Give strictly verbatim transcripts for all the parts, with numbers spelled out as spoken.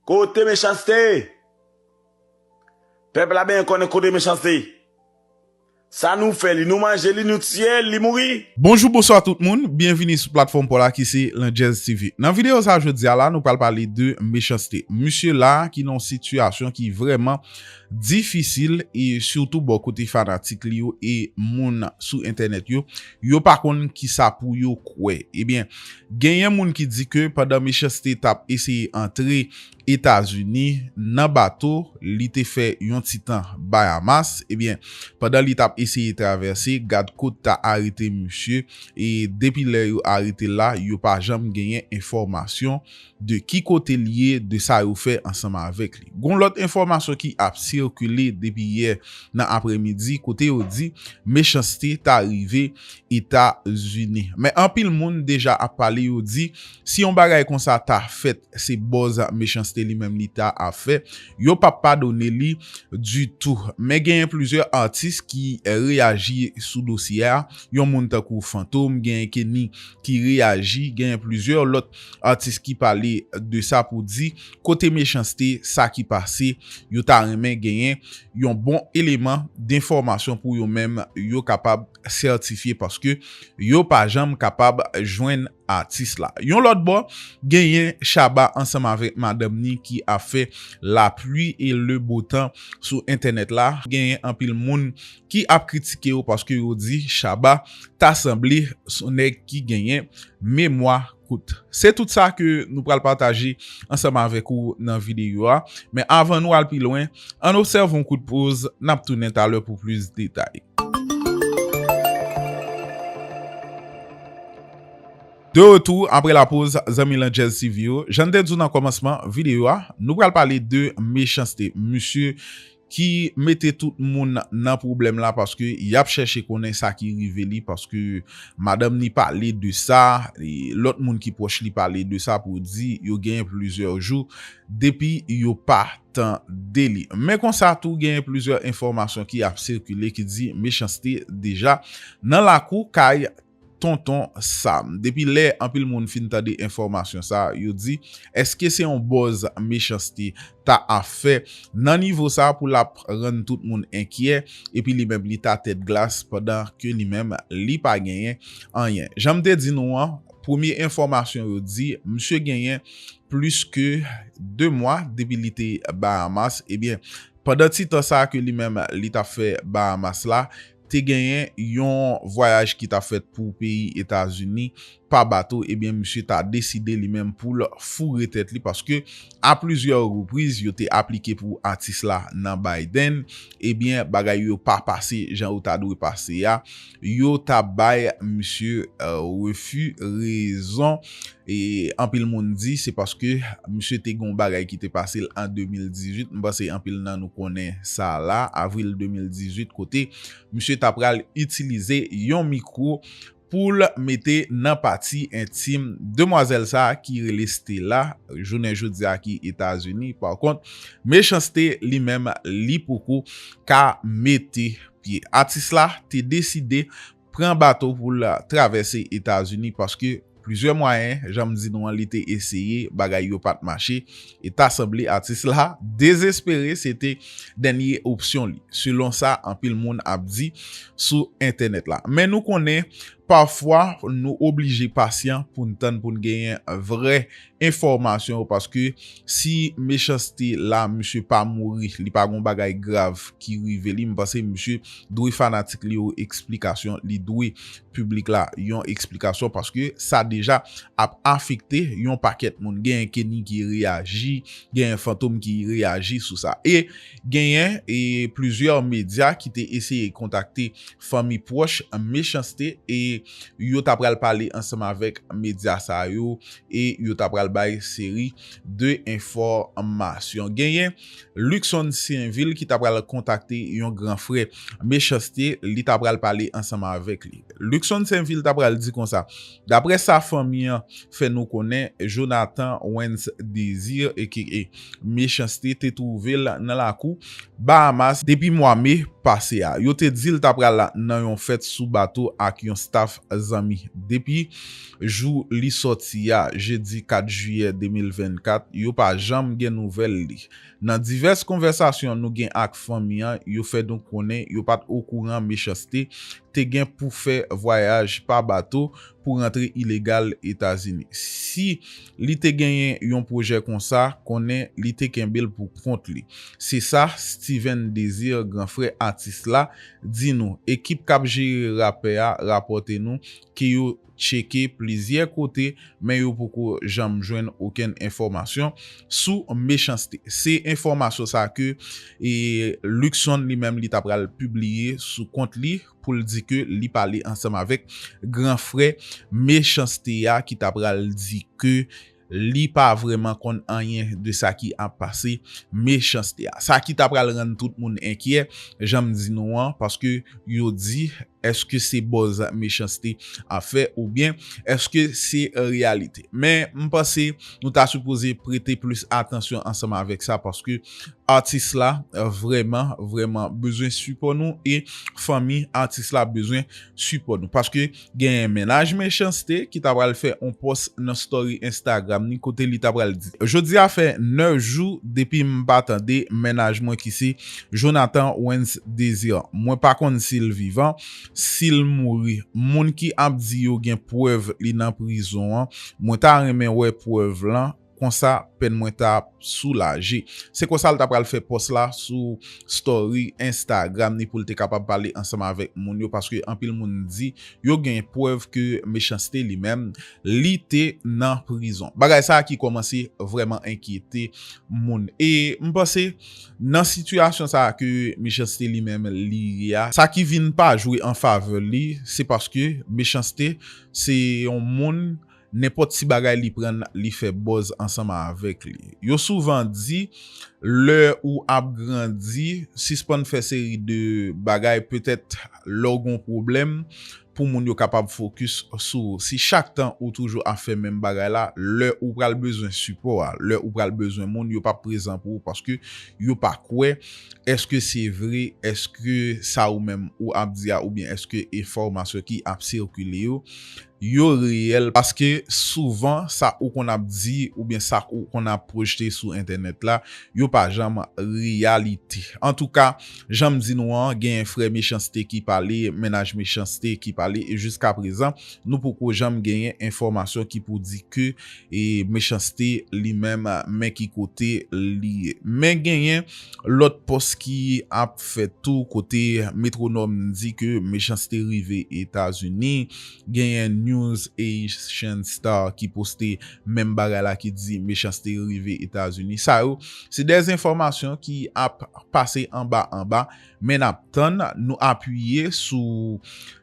Kote Mechanste? Pèp la benyen konnen kote Mechanste. Sa nou fè li, nou manje li, nou tiye li, li mouri. Bonjou, bonswa tout moun. Byenvini sou platfòm pa w la ki se Landjèz T V. Nan videyo sa jodi a la, nou pral pale de Mechanste. Misye la ki nan yon sitiyasyon ki vrèman difisil e sitou bò kote fanatik li yo e moun sou entènèt yo, yo pa konn kisa pou yo kwè. Ebyen, genyen moun ki di ke pandan Mechanste t ap eseye antre Etazini nan bato, li te fè yon ti tan Bahamas. Ebyen, pandan li t ap eseye travèse, gad kot ta arete misye, e depi lè yo arete l la, yo pa janm genyen enfòmasyon de ki kote l ye, de sa yo fè ansanm avèk li. Gon lòt enfòmasyon ki ap sikile depi yè nan aprèmidi, kote yo di Mechanste ta rive Etazini. Men anpil moun deja ap pale, yo di, si yon bagay konsa ta fèt, se bòz Mechanste li menm li ta ap fè. Yo p ap padone li ditou. Men genyen plizyè atis ki reyaji sou dosye a. Yon moun tankou Fantom, genyen Kenny ki reyaji, genyen plizyè lòt atis ki pale de sa pou di, kote Mechanste, sa ki pase, yo ta renmen genyen yon bon eleman denfòmasyon pou yo menm, yo kapab sètifye, paske yo pa janm kapab jwenn atis la. Yon lòt bò, genyen Shabba ansanm avèk madanm ni ki ap fè lapli e le bo tan sou entènèt la. Genyen anpil moun ki ap kritike yo paske yo di Shabba ta sanble s on nèg ki genyen memwa kout. Se tout sa ke nou pral pataje ansanm avèk ou nan videyo a. Men avan nou al pi lwen, ann obsève yon kout poz, n ap tounen talè pou plis detay. De retour apre la pause, zanmi Landjèz T V yo. Jan n te di w nan kòmansman videyo a, nou pral pale de Mechanste. Misye ki mete tout moun nan pwoblèm la paske y ap chèche konnen sa ki rive li, paske madanm ni pale de sa, e lòt moun ki pwòch li pale de sa pou di yo genyen plizyè jou depi yo pa tande li. Men konsa tou, genyen plizyè enfòmasyon ki ap sikile ki di Mechanste deja nan lakou kay Tonton Sam. Depi lè anpil moun fin tande enfòmasyon sa, yo di, èske se yon bòz Mechanste ta ap fè nan nivo sa pou l ap rann tout moun enkyè, epi li menm li ta tèt glas pandan ke li menm li pa genyen anyen? Jan m te di nou an, premye enfòmasyon yo di, misye genyen plis ke de mwa depi li te Bahamas. Ebyen, pandan ti tan sa ke li menm li t ap fè Bahamas la, te genyen yon vwayaj ki t ap fèt pou peyi Etazini pa bato, ebyen, misye ta deside li menm pou l foure tèt li, paske a plizyè repriz, yo te aplike pou atis la nan Biden, ebyen, bagay yo pa pase jan yo ta dwe pase a, yo ta bay misye, euh, refi, rezon, e anpil moun di se paske misye te gen yon bagay ki te pase l an de mil dizuit. M panse anpil nan nou konnen sa la, avril de mil dizuit, kote misye ta pral itilize yon mikwo pou l mete nan pati entim demwazèl sa a ki rele Stella, jounen jodi a ki Etazini. Pa kont, Mechanste li menm, li poko ka mete pye. Atis la te deside pran bato pou l travèse Etazini paske plizyè mwayen, jan m di nou an, li te eseye, bagay yo pa t mache, e ta sanble atis la dezespere, se te dènye opsyon li, selon sa anpil moun ap di sou entènèt la. Men nou konnen, pafwa, nou oblije pasyan pou n tann, pou n genyen vrè enfòmasyon yo, paske si Mechanste la, misye pa mouri, li pa gon bagay grav ki rive li, m panse misye dwe fanatik li yo eksplikasyon, li dwe piblik la yon eksplikasyon, paske sa deja ap afekte yon pakèt moun. Genyen Kenny ki reyaji, genyen Fantom ki reyaji sou sa. E genyen, e, plizyè medya ki te eseye kontakte fanmi pwòch Mechanste, e yo ta pral pale ansanm avèk medya sa yo, e yo ta pral bay seri de enfòmasyon. Genyen Luckson Sainvil ki ta pral kontakte yon gran frè Mechanste, li ta pral pale ansanm avèk li. Luckson Sainvil ta pral di konsa, daprè sa fanmi an fè nou konnen, Jonathan Wens Désir, aka Mechanste, te twouve l nan lakou Bahamas depi mwa me pase a. Yo te di l ta pral nan yon fèt sou bato ak yon staff zanmi. Depi jou li sòti a, jedi kat jiyè de mil vennkat, yo pa janm gen nouvèl li. Nan divès konvèsasyon nou gen ak fanmi an, yo fè nou konnen yo pa t okouran Mechanste te gen pou fè vwayaj pa bato pou rantre ilegal Etazini. Si li te genyen yon pwojè konsa, konnen li te kenbe l pou kont li. Se sa Steven Désir, gran frè atis la, di nou. Ekip k ap jere rapè a rapòte nou ke yo tcheke plizyè kote, men yo poko janm jwenn okenn enfòmasyon sou Mechanste. Se enfòmasyon sa ke e, Luckson li menm li ta pral pibliye sou kont li pou l di ke li pale ansanm avèk gran frè Mechanste a ki ta pral di ke li pa vrèman konn anyen de sa ki ap pase Mechanste a. Sa ki ta pral rann tout moun enkyè, jan m di nou an, paske yo di, èske se buzz Mechanste ap fè oubyen èske se reyalite? Men m panse nou ta sipoze prete plis atansyon ansanm avèk sa, paske atis la, eh, vrèman, vrèman bezwen sipò nou e fanmi atis la bezwen sipò nou. Paske genyen mennaj Mechanste ki ta pral fè on pòs nan story Instagram ni kote li ta pral di, jodi a fè nèf jou depi m pa tande mennaj mwen ki se Jonathan Wens Désir. Mwen pa konn si l vivan, si l mouri. Moun ki ap di yo gen prèv li nan prizon an, mwen ta renmen wè prèv lan, konsa pèn mwen ta ap soulaje. Se konsa l ta pral fè pòs la sou story Instagram ni pou l te kapab pale ansanm avèk moun yo, paske anpil moun di yo gen prèv ke Mechanste li menm, li te nan prizon. Bagay sa a ki kòmanse vrèman enkyete moun. E m panse nan sitiyasyon sa a ke Mechanste li menm li ye a, sa ki vin pa jwe an favè li, se paske Mechanste se yon moun nenpòt ti bagay li pran, li fè buzz ansanm avèk li. Yo souvan di, lè ou ap grandi, sispann fè seri de bagay, petèt lè w gon pwoblèm, pou moun yo kapab fokis sou ou. Si chak tan ou toujou ap fè menm bagay la, lè ou pral bezwen sipò a, lè ou pral bezwen moun, yo p ap prezan pou ou paske yo pa kwè èske se vre, èske sa ou menm ou ap di a, oubyen èske enfòmasyon ki ap sikile yo, yo reyèl, paske souvan sa ou konn ap di oubyen sa ou konn ap pwojte sou entènèt la, yo pa janm reyalite. Antouka, jan m di nou an, genyen frè Mechanste ki pale, mennaj Mechanste ki pale, e jiska prezan, nou poko janm genyen enfòmasyon ki pou di ke, e, Mechanste li menm, men ki kote li ye. Men genyen lòt pòs ki ap fèt tou kote Metronòm di ke Mechanste rive Etazini, genyen News Asian Star ki poste menm bagay la ki di Mechanste rive Etazini. Sa yo, se de enfòmasyon ki ap pase anba anba, men n ap tann, nou apiye sou,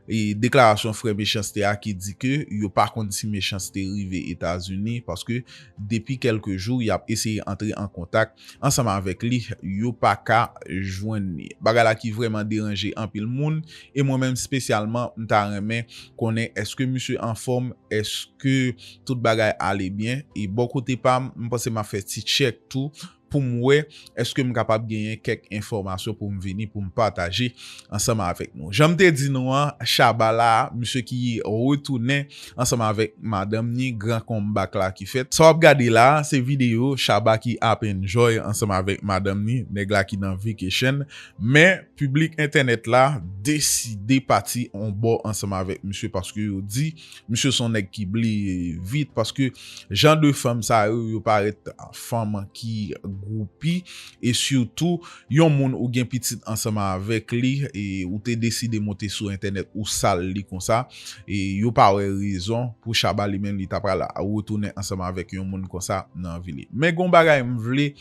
e, deklarasyon frè Mechanste a ki di ke yo pa konn si Mechanste rive Etazini, paske depi kèlke jou, y ap eseye antre an kontak ansanm avèk li, yo pa ka jwenn li. Bagay la ki vrèman deranje anpil moun, e mwen menm espesyalman, m ta renmen konnen èske misye anfòm, èske tout bagay ale byen, e bò kote pa m, m panse m ap fè ti tchèk tou, pou m wè èske m kapab genyen kèk enfòmasyon pou m vini, pou m pataje ansanm avèk nou. Jan m te di nou an, Shabba la, misye ki retounen ansanm avèk madanm ni, gran comeback la ki fèt. Sa w ap gade la, se videyo Shabba ki ap enjoy ansanm avèk madanm ni, nèg la ki nan vacation. Men, piblik entènèt la deside pati on bò ansanm avèk misye paske yo di misye se yon nèg ki bliye vit, paske jan de fanm sa yo, yo parèt fanm ki gwoupi, e sitou, yon moun ou gen pitit ansanm avèk li, e ou te deside monte sou entènèt ou sal li konsa, e yo pa wè rezon pou Shabba li menm li ta pral retounen ansanm avèk yon moun konsa nan vi li. Men gon bagay m vle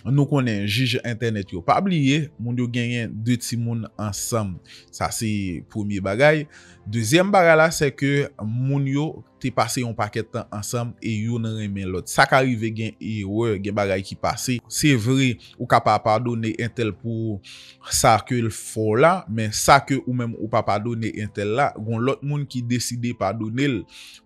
nou konnen, jij entènèt yo. Pa bliye, moun yo genyen de timoun ansanm. Sa se premye bagay. Dezyèm bagay la, se ke moun yo te pase yon pakèt tan ansanm e youn renmen lòt. Sa ka rive gen erè, gen bagay ki pase. Se vre, ou ka pa padone entèl pou sa ke l fè w la, men sa ke ou menm ou pa padone entèl la, gon lòt moun ki deside padone l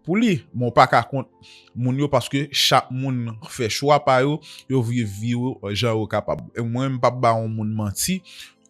pou li. Men w pa ka kont moun yo paske chak moun fè chwa pa yo, yo viv vi yo jan yo kapab. E mwen, m p ap ba yon moun manti,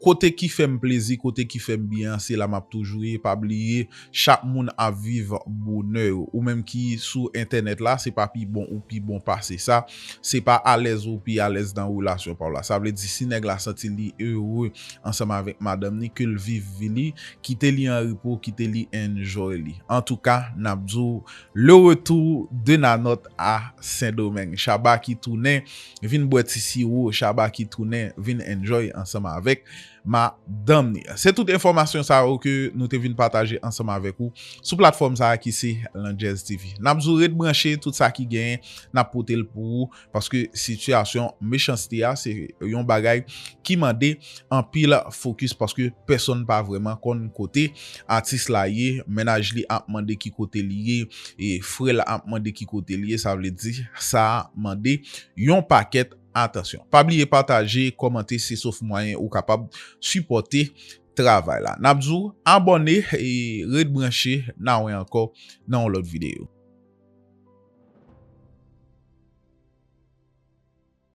Kote ki fè m plezi, kote ki fè m byen an, se la m ap toujou ye. Pa bliye, chak moun ap viv bonè yo. Ou menm ki sou entènèt la, se pa pi bon ou pi bon pase sa. Se pa alèz ou pi alèz nan relasyon pa w la. Sa vle di, si nèg la santi li ere ansanm avèk madanm ni, ke l viv vi li, kite li an repo, kite li enjoy li. Antouka, n ap di w, le retour de Nanòt a Sendomeng. Chaba ki tounen, vin bwè ti siwo, Chaba ki tounen, vin enjoy ansanm avèk madanm ni. Se tout enfòmasyon sa yo ke nou te vin pataje ansanm avèk ou sou platfòm sa a ki se Landjèz T V. N ap di w ret branche, tout sa ki genyen, n ap pote l pou ou, paske sitiyasyon mechanste a, se yon bagay ki mande anpil fokis, paske pèsonn pa vrèman konn kote atis la ye, mennaj li ap mande ki kote li ye, e frè l ap mande ki kote li ye, sa vle di, sa mande yon pakèt atansyon. Pa bliye pataje, kòmante, se sèl mwayen ou kapab sipòte travay la. N ap di w abòne e ret branche, n a wè ankò nan yon lòt videyo.